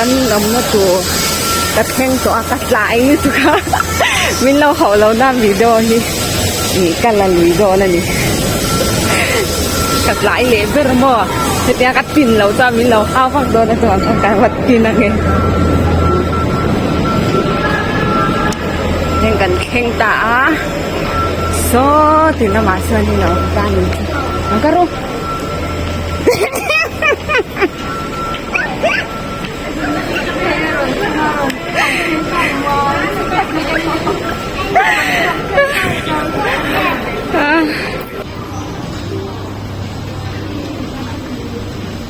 Kan awmna tur ka thleng tawh a ka tlai lutuk a min lo hauh lo na video hi ih ka la lui dawn a ni ka tlai leh ber maw hetia ka tin lo chuan min lo hau vak dawn a chuan ka va tin ange heng kan thleng ta a saw ti lamah sawn in a awm ta a ni ang ka rawh.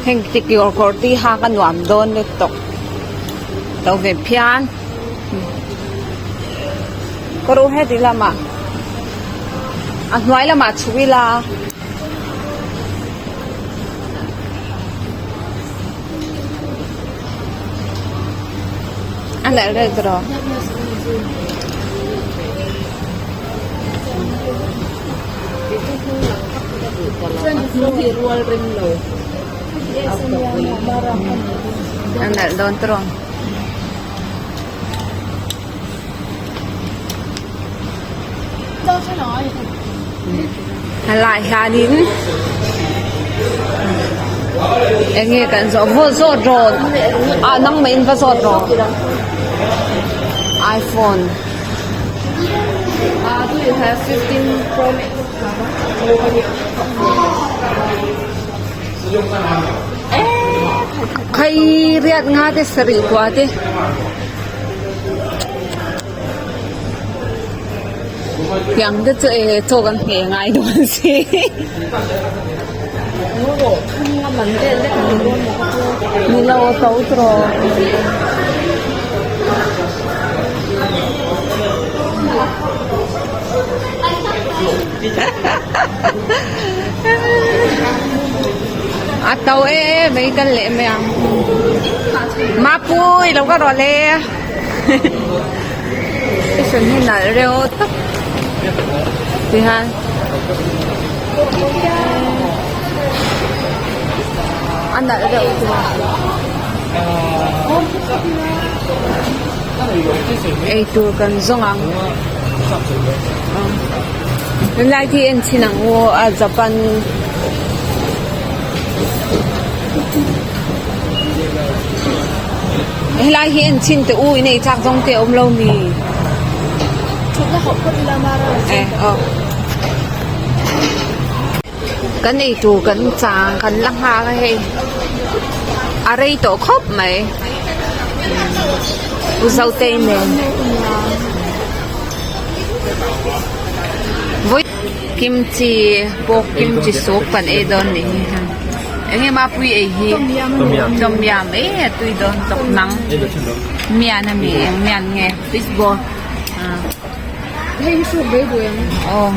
Heng chi kawr kawr tih hak a nuam dawn lutuk to ve phian ka ru heti lamah a hnuai lamah chhuk ila. A nalh reuh tawh a nalh dawn tawh. Helai hianin eng nge kan zawh vaw zawt rawh ah nangmah in va zawt rawh iphone khai riat nga te sarih kua te. Tiang te chu e chaw kan hmeh ngai dawn si ni lo a to tawh a to e mai kan leh mai ang mapui lo ka rawh le. Station hi nalh reuh tak tihian a nalh reuh eitur kan zawng ang helai khi en chhin ang u a japan Helai hi en chhin teh u in ei chak zawng te a awm lo mi eh aw kan ei tur kan chang kan la nghak a hei a rei tawh khawp mai u Zotei nen vawi kimchi pork kimchi soup kan ei dawn nih hi. Eng nge mapui ei hi tom yam e a tui dawn tawp nang mian a mi eng mian nge fish ball hei hi hruk ve duh em aw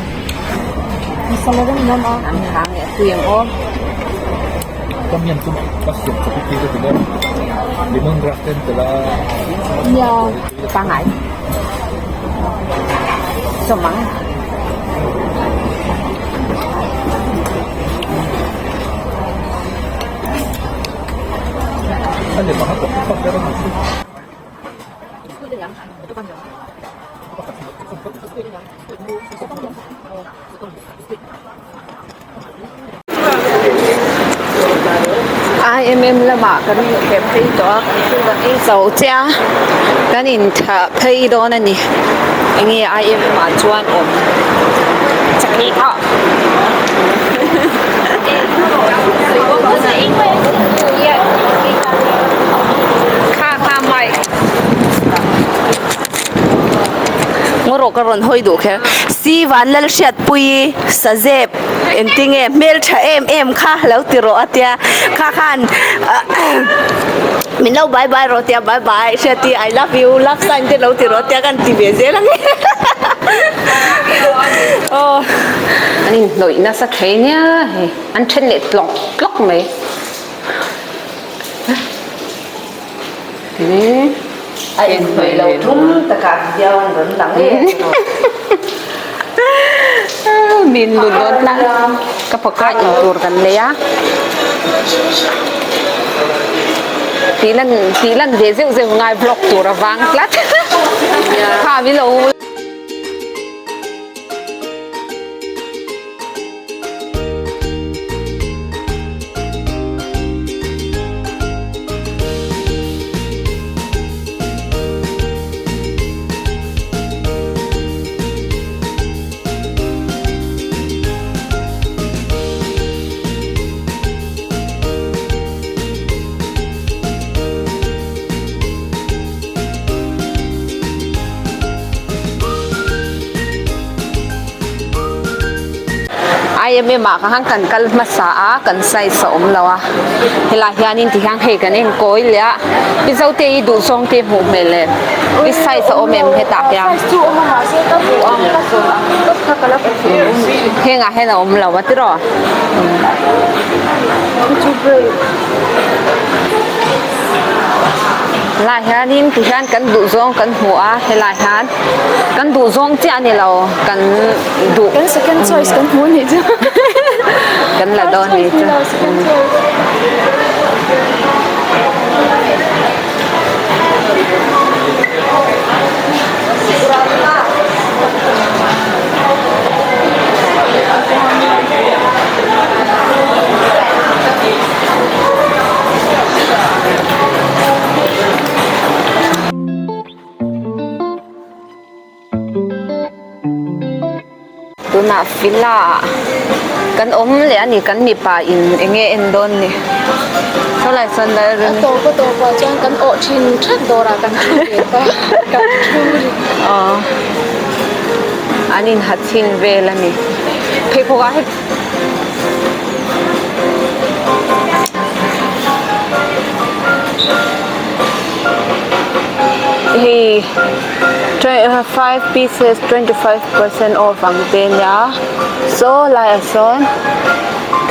masala rawng nuam a an hang leh a tui ang aw tom yam chu ka siam chawp i ti maw lemon grass te an tel a nia pangai chawmang. IMM lamah kan inkheh phei tawh a kan thil kan ei zo chiah a kan inthah phei dawn a ni enge IMM ah chuan awm chakei kha kha kha mic Ngaw rawh ka rawn hawi duh kher. Si Vanlal Hriatpuii Sazep engtinge hmeltha em em kha lo ti rawh a tia kha khan min lo bye bye rawh tia bye bye Hriati I love you love sign te lo ti rawh tia kan ti ve zel ang e aw. An inhnawih nasa thei nia hei an then leh tlawk tlawk mai. A inhnawih lo tum takah video an rawn lang e. Min lut dawn tlat ka faka in tur kan nei a. Tih lan tih lan ve zeuh zeuh ngai vlog tur a vang tlat. Kha mi lo. IMM ah kha kan kal hmasa a kan size a awm lo a helai hianin ti hian hei kan enkawi leh a mizo te hi duh zawng te hmuh hmel em i size a awm em hetah hian hengah hian a awm lo a tiraw. Helai hianin ti hian kan duh zawng kan hmu a helai hian kan duh zawng chiah a ni lo kan duh Kan second choice kan hmu anih chu kan la dawn anih chu Second choice. Tunah Fila ah kan awm leh a ni kan mipa in eng nge en dawn ni sawlai sawn lal rin A tawp a tawp ah chuan kan awh thin that dawr ah kan thu ve ta kan thu ri aw an in ha chhin vel a ni pheikhawk ah he. Hei 5 pieces 25% off ang te nia saw laiah sawn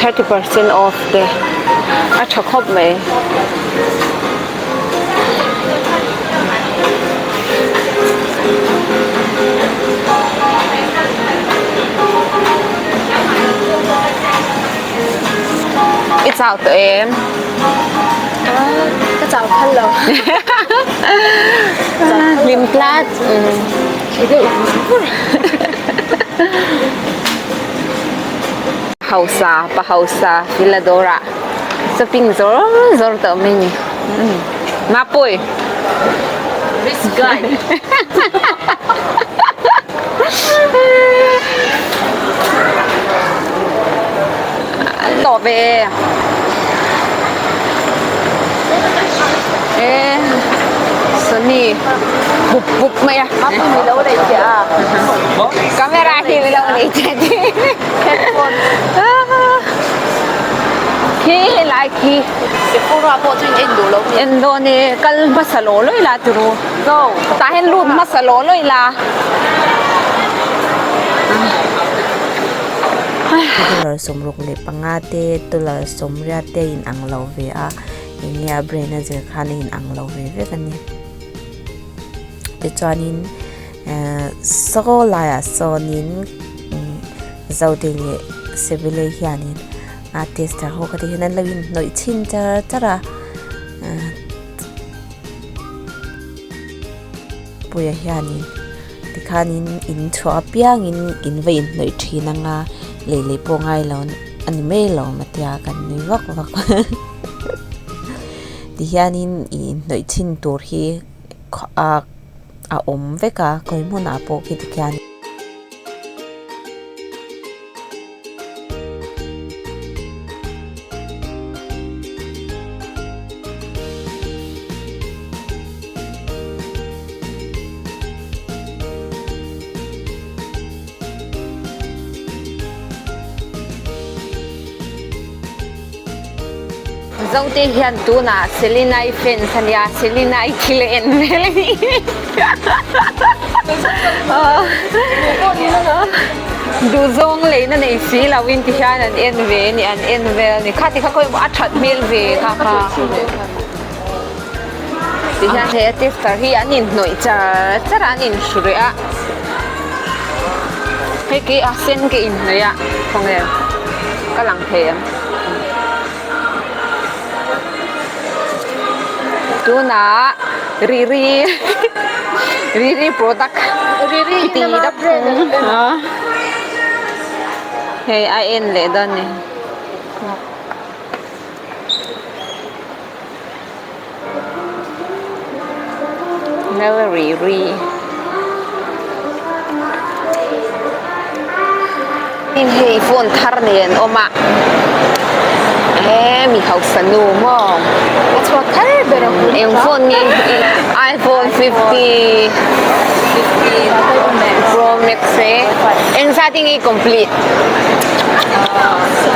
30% off te a tha khawp mai. I chau tawh em? Ka chau phal lo. Hlim tlat. Khi deuh vur. Hausa pa hausa Filadora. Shopping zawr zawr tawh mai ni. Mapui. Rich guy. Tawh ve e. Sony bup bup mai a. Mapui mi lo nei che a. Camera hi mi lo nei che ti. Headphone. Khi helai khi. Sephora pawh chu in en duh lo mi? En dawn e, kal hmasa law lawi la turu. Go. Tah hian lut hmasa law lawi la. Dollar 65 te dollar 80 te in ang lo ve a eng nge a brand a zir khan a in ang lo ve vek a ni tichuanin ehh saw laiah sawnin zote leh sevilei hianin a tester ho kha ti hian an lo inhnawih chhin char char a ahh puia hianin tikhanin in chhuah apiangin in va inhnawih thin anga lei lei pawh ngai lo a ni mai lo matia kan nui vak vak tihianin ih inhnawih chhin tur hi a a awm vek a khawi hmunah pawh khi tikhian. Zote hian tunah Selena-i fans a nia, Selena-i thil a en vel a ni. Duhzawng leina nei si lo in ti hian an en ve a ni, an en vel a ni. Kha ti kha khawi a that hmel ve kha kha. Ti hian hei a tester hi an inhnawih char char a, an inhru reh a. Hei khi a sen ka inhnawih a, khawnge ka lang thei em? Tunah Riri Riri product Riri ti dap hei a en leh dawn ni. Riri Hei phone thar nen awm a he mi hausa nu maw A chhuak thar ber ang eng phone nge iPhone 50 Pro Max e eng zat in nge complete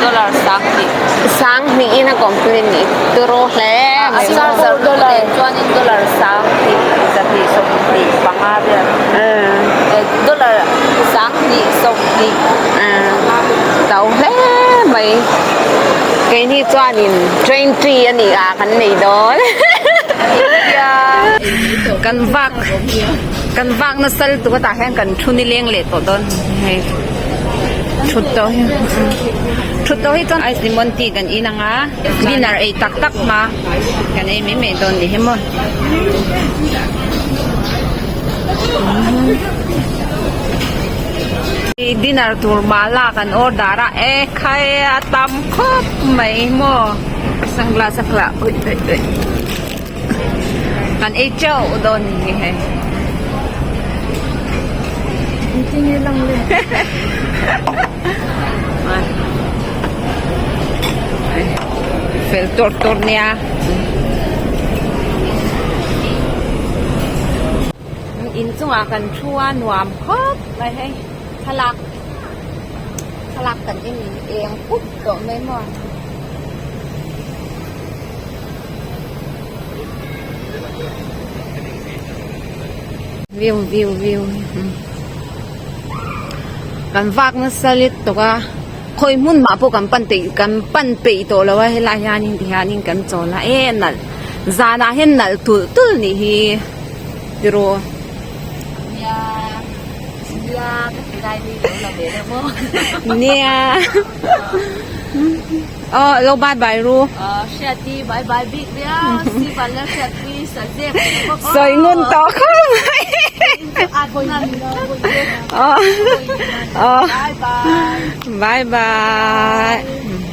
Dollar sang hnih. Sang hnih in a complete nih turo hle mai maw. Dollar chuanin dollar sang hnih zahnih sawmhnih panga vel. Dollar sang hnih sawmhnih. To hle mai. Keini chuanin 20 a nih ah kan nei dawn. Kan vak kan vak nasa lutuk a tah hian kan thu nileng leh tawh dawn hei. Thut tawh hi thut tawh hi chuan ice lemon tea kan in ang a dinner ei tak tak hma kan ei mai mai dawn ni hi maw dinner tur mala kan order a e khai a tam khawp mai maw sunglass a klah ui ui ui kan ei teuh dawn ni hi hei. Fel tur tur nia. In chungah kan thu a nuam khawp mai hei thlalak thlalak kan en eng pup tawh mai maw. View view view kan vak nasa let tawk a khawi hmun mah pawh kan pan peih kan pan peih tawh lo a helai hianin tihianin kan chawl a e nalh zanah hian nalh tulh tulh nih hi tiraw nia. Aw lo bye bye ru. Hriati bye bye bik ria si van la hriatpui sa zep Sawi ngun tawh khawp mai. Aw aw Bye bye. Bye bye.